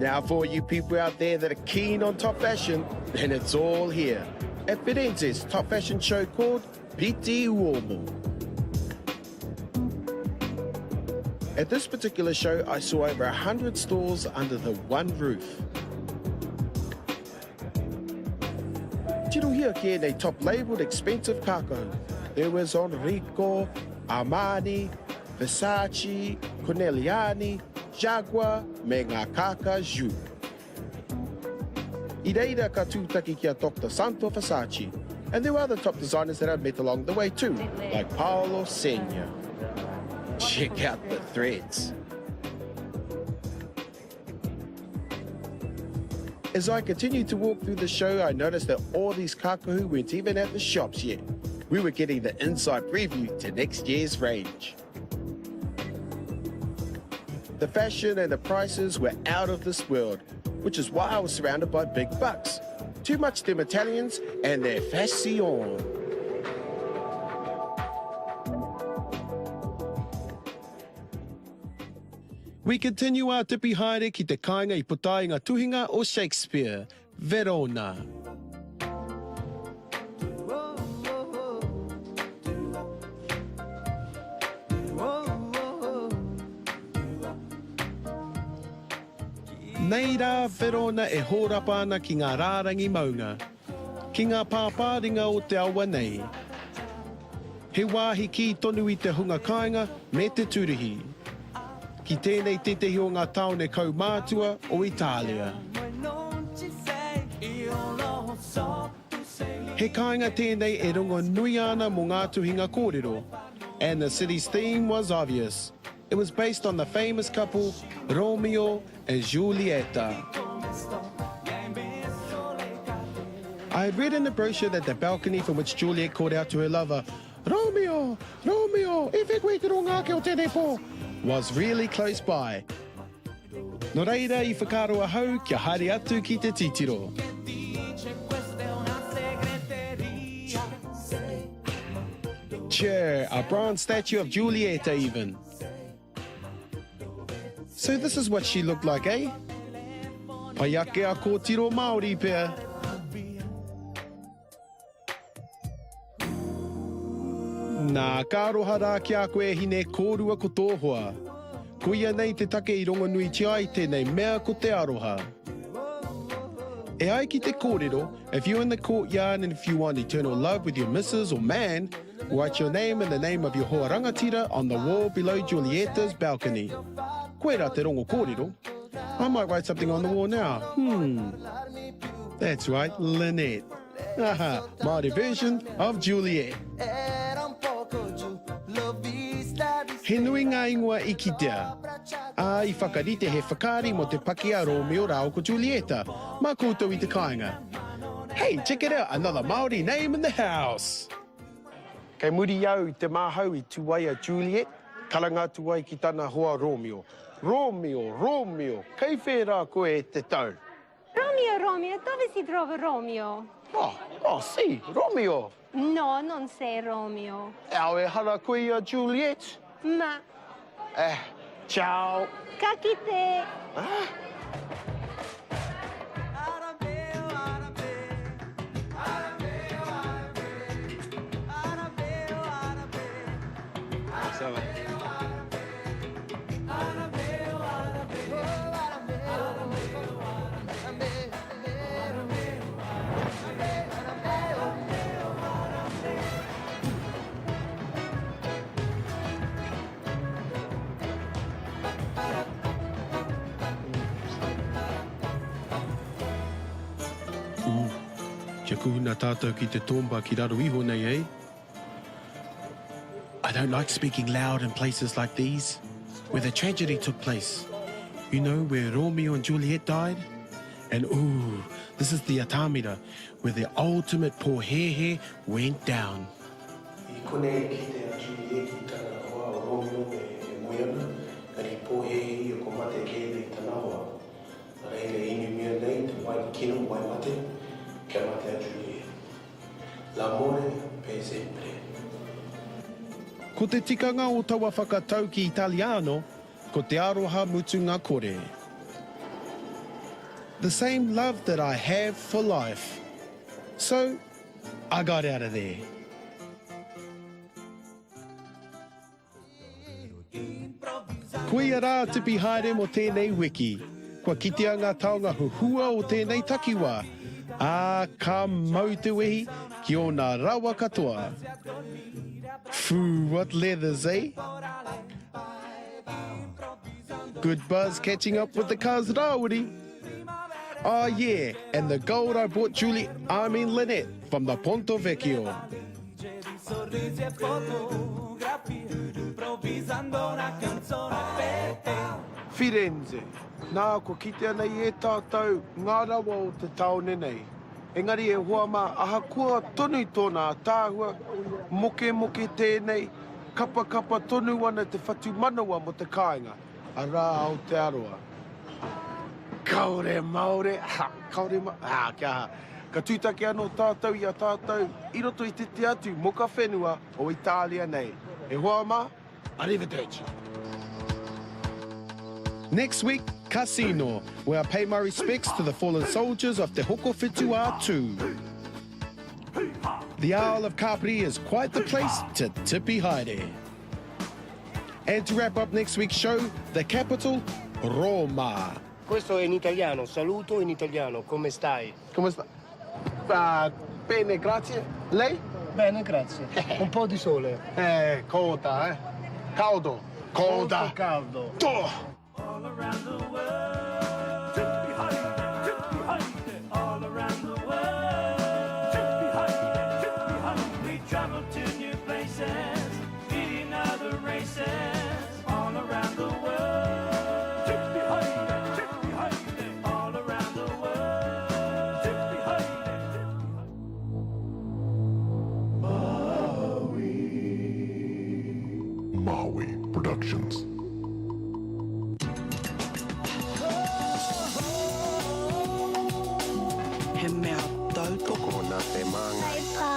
Now for you people out there that are keen on top fashion, then it's all here at Firenze's top fashion show called Pitti Uomo. At this particular show, I saw over 100 stores under the one roof. Tirohia ki ēnei top labelled expensive kākahu. There was Enrico, Armani, Versace, Corneliani, Jaguar me ngā kākā jus. I reira ka tūtaki ki a Doctor Santo Versace, and there were other top designers that I'd met along the way too, like Paolo Segna. Check out the threads. As I continued to walk through the show, I noticed that all these kākahu weren't even at the shops yet. We were getting the inside preview to next year's range. The fashion and the prices were out of this world, which is why I was surrounded by big bucks. Too much them Italians and their fashion. We continue our tipi haere ki te kāinga i puta ai ngā tuhinga o Shakespeare, Verona. Nei rā Verona e hōrapa ana ki ngā rārangi maunga, ki ngā pāpāringa o te awa nei. He wāhi kī tonu i te hunga kāinga me te tūruhi. Ki tēnei tētehi o ngā tāone kaumātua o Itālia. He kāinga tēnei e rongonuia ana mō ngā tuhinga kōrero, and the city's theme was obvious, it was based on the famous couple Romeo and Giulietta. I had read in the brochure that the balcony from which Juliet called out to her lover, Romeo! Romeo! E whē koe i te ronga ake o tēnei pō! was really close by. Nō reira i whakaaro ahau kia haere atu ki te titiro. Chur, a bronze statue of Julieta even. So this is what she looked like, eh? Pai ake a kōtiro Māori pea. Nā, ka aroha rā ki a koe e hine kōrua ko tō hoa. Koia nei te take i rongonuitia ai tēnei mea ko te aroha. E ai ki te kōrero, if you're in the courtyard and if you want eternal love with your missus or man, write your name and the name of your hoa rangatira on the wall below Julieta's balcony. Koirā te rongo kōrero. I might write something on the wall now. Hmm. That's right, Lynette. Aha, Māori version of Juliet. He nui ngā ingoa i kitea, ā, i whakarite he whakaari mō te paki a Rōmeo rāua ko Julieta, mā koutou i te kāinga. Hey, check it out, another Māori name in the house! Kei muri i au i te māhau i tū ai a Juliet, karanga atu ai ki tana hoa Rōmeo. Rōmeo, Rōmeo, kei whē rā koe e te tau? Romeo, Romeo, dove si trova Romeo? Oh, oh, si, Romeo. No, non sei Romeo. Au ehara koe i a Juliet. Ma. Eh, ciao. Ka kite. Ah. Ooh, kia kuhuna tātou ki te tomba ki raro iho nei, eh? I don't like speaking loud in places like these, where the tragedy took place. You know, where Romeo and Juliet died? And ooh, this is the atamira where the ultimate pōhēhē went down. I konei i kite a Juliet i tana hoa o Romeo e moe ana, engari i pōhēhē ia kua mate kē nei tana hoa. Nā reira e inumia nei te wai kino, wai mate, kia mate a Juliet. L'amore per sempre. Ko te tikanga o taua whakatauki Italiano, ko te aroha mutunga kore. The same love that I have for life. So, I got out of there. Koia rā tipi haere mō tēnei wiki. Kua kitea ngā taonga huhua o tēnei takiwā, ā, ka mau te wehi ki ōna rawa katoa. Whew, what leathers, eh? Good buzz catching up with the cuz Rāwiri. Oh yeah, and the gold I bought Julie, I mean Lynette, from the Ponto Vecchio. Firenze. Nā, kua kitea nei e tātou ngā rawa o te tāone nei. Engari e hoa mā, ahakoa tonu tōna ātaahua, mokemoke tēnei, kapakapa tonu ana te whatumanawa mō te kāinga, arā Aotearoa. Kaore Maore, ha, kaore ma, ha, kia aha. Ka tūtaki anō tātou i a tātou i roto i te te atu moka whenua o Itālia nei. E hoa mā, arrivederci. Next week, Cassino, where I pay my respects to the fallen soldiers of Te Hokowhitu a Tū. The Isle of Capri is quite the place to tipi haere. And to wrap up next week's show, the capital, Roma. Questo è in italiano, saluto in italiano, come stai? Come sta? Uh, bene, grazie. Lei? Bene, grazie. Un po' di sole. Eh, coda, eh. Caldo. Coda. Molto caldo. Toh! All around the world. Tippy haere, tippy haere, all around the world. Tippy haere, tippy haere. We travel to new places, meeting other races, all around the world. Tippy haere, tippy haere, all around the world. Tippy haere, tippy haere. Maui Productions. He mea tautoko nā te māngai.